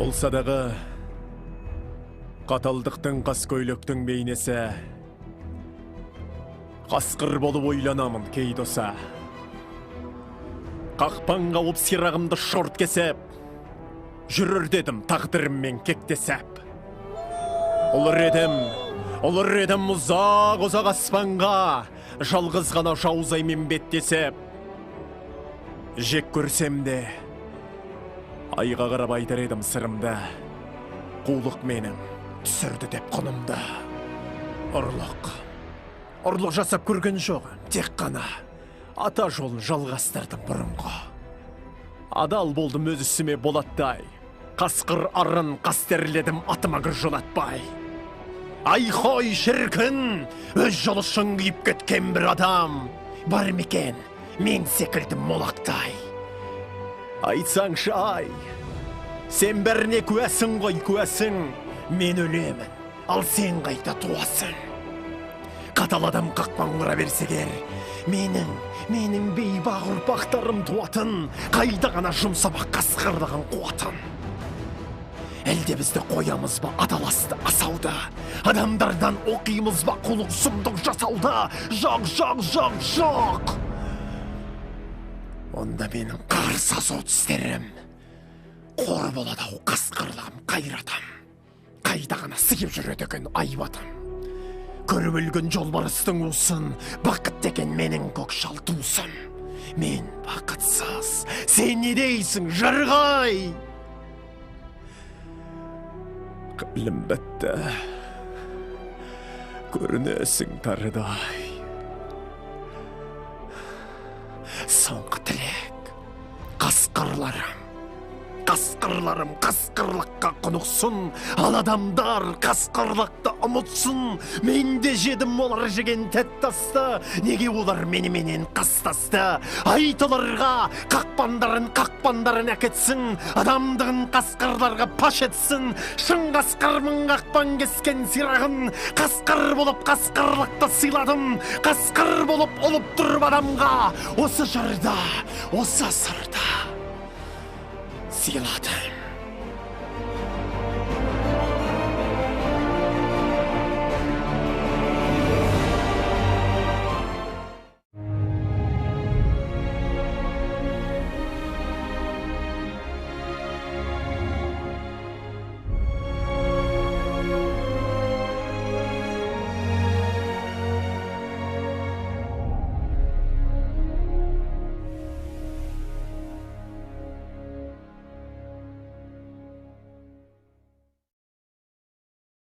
Болса дағы қаталдықтың, қаскөйліктің бейнесі. Қасқыр болып ойланамын кей доса. Қақпан қауып сирағымды шорт кесіп, жүрір дедім тағдырыммен кектесіп. Ұлыр едім, ұлыр едім ұзақ-ұзақ аспанға, жалғыз ғана жауыз аймен беттесіп. Жек көрсем де, айға қарап айтар едім сырымды. Қулық менің түсірді деп құнымды. Ұрлық. Ұрлық жасап көрген жоқ, тек қана ата жолын жалғастырдым бұрынғы. Адал болдым өз ісіме болаттай. Қасқыр арын қастерледім атыма кір жолатпай. Айхой шіркін, өз жолы үшін күйіп кеткен бір адам. Бар ма екен мен секілді молақтай? Айтсаңшы ай, сен бәріне куәсің ғой, куәсің. Мен өлемін, ал сен қайта туасың. Қатал адам қақпан құра берсегер, менің бейбақ ұрпақтарым туатын, қайда ғана жұмсамақ қасқырлығын қуатын. Әлде бізді қоямыз ба адаласты асауды, адамдардан оқимыз ба қулық сұмдық жасауды? Жоқ, жоқ, жоқ, жоқ. Онда менің қарсы асау тістерім қор болады ау қасқырлығым қайратым. Қайда ғана сыйып жүреді екен айбатым. Көріп өлген жолбарыстың уысын, бақыт деген менің көкшал туысым. Мен бақытсыз, сен не дейсің, жарғай? Қілім бітті, көрінесің тарыдай. Соңғы тілек, қасқырларым, қасқырларым қасқырлыққа құнықсын, ал адамдар қасқырлықты ұмытсын. Мен де жедім олар жеген тәтті асты, неге олар меніменен қастасты? Айт оларға қақпандарын әкетсін, адамдығын қасқырларға паш етсін. Шын қасқырмын қақпан кескен сирағын, қасқыр болып қасқырлықты сыйладым, қасқыр болып ұлып тұрып адамға, осы жырда, осы сырда сыйладым.